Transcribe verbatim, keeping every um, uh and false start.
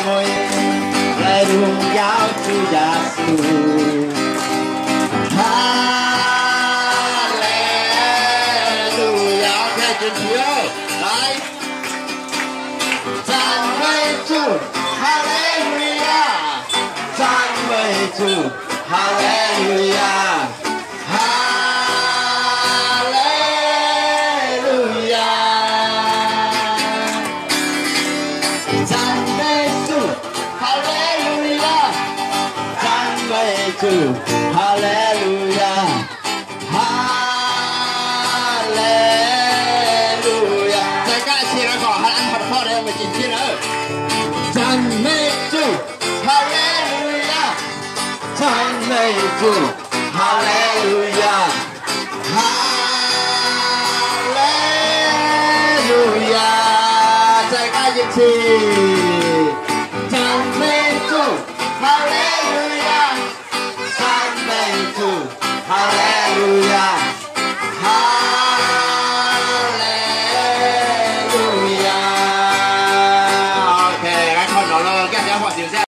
哈利路亚，主耶稣。哈利路亚，OK，举起哦，来。赞美主，哈利路亚，赞美主，哈利路亚。 哈利路亚！赞美主，哈利路亚！赞美主，哈利路亚！哈利路亚！再加一次来讲，还按好好的，我们进去了。赞美主，哈利路亚！ 赞美主，哈利路亚，哈利路亚！再加一次，赞美主，哈利路亚，赞美主，哈利路亚。